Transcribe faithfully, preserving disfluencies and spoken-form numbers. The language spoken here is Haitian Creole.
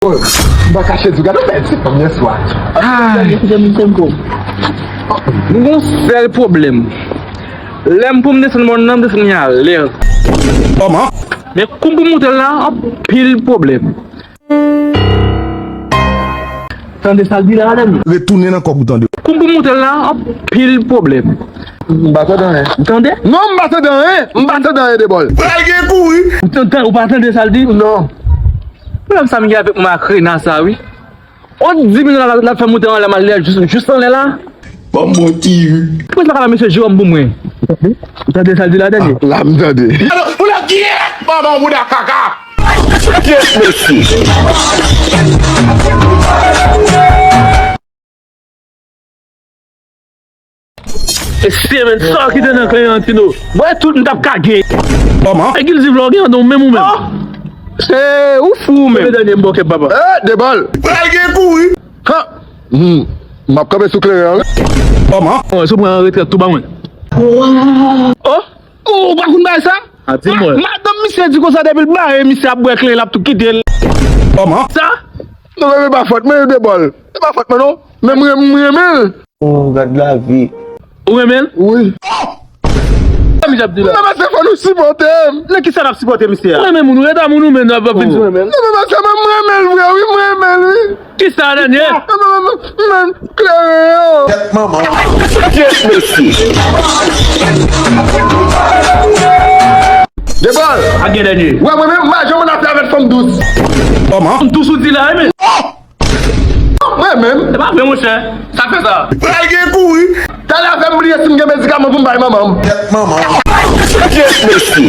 M pa kache di w, gade w fè ti fanm yèswa. Ay. M gen yon sèl pwoblèm. Lè m pou m desann mòn nan, m desann li alè. Kòman? Men kou m pou moute l la, anpil pwoblèm. Tande sa l di la, Dani. Retounen nan kòk ou tande. Kou m pou moute l la, anpil pwoblèm. M pa tande anyen. Tande? Non, m pa tande anyen. M pa tande anyen, Debòl. Pral gen kouri. Ou tan-, tan-, ou pa tande sa l di? Non. Pwoblèm sa m gen avèk makrena sa, wi. On di mil dola l ap fè moute anlè, m al jis, jis anlè la. Ban m bon ti ri. Poukisa pa ka ba mesye Jeròm pou mwen? Ou tande sa l di la, Dani? Ah, la m tande. Pou lè kiyès? Manman w bouda kaka. Kiyès mesye? Mesye, men, sa ki te nan klen an, Tino. Mwen tout m t ap ka gen. Kòman? E Gilziv la, ou gen yon menm ou menm. Se ou fou ou menm. Dènye m bòkè papa. Eh, Debòl. Pral gen kouri. Ha. Hmm. M ap kanpe sou kleren an, wi. Kòman? Oh, si w pran retrèt tou ba mwen. Oh, ou pa konn bagay sa? A, di mwen. Ma-, madanm misye di konsa depi l bare misye ap bwè kleren l ap tou kite l. Kòman? Sa? Non, men, men pa fòt mwen, Debòl. Se pa fòt mwen, non. Men mwen, mwen renmen l. Oh, gad lavi. Ou renmen l? Wi. Sa misye ap di la? Non, men se fò nou sipòte m. Nan kisa n ap sipòte misye a? Ou renmen moun, ou rete a moun ou menm, n ap vin sou renmen l. Non, men se mwen, mwen renmen l vre, wi, mwen renmen l, wi. Kisa, Danie? Non, men, men, men, men, kleren yo. Tèt manman. Kiyès mesye? Debòl. Pa gen Danie. Wè, mwen menm, m pa janm ann afè avèk fanm dous. Kòman? Fanm dous ou di la, wi, men. Mwen menm. Se pa vre, monchè. Sa fè sa. Pral gen kouri. Talè fè m bliye si m gen medikaman pou m bay manman m. Tèt manman. Kiyès mesye?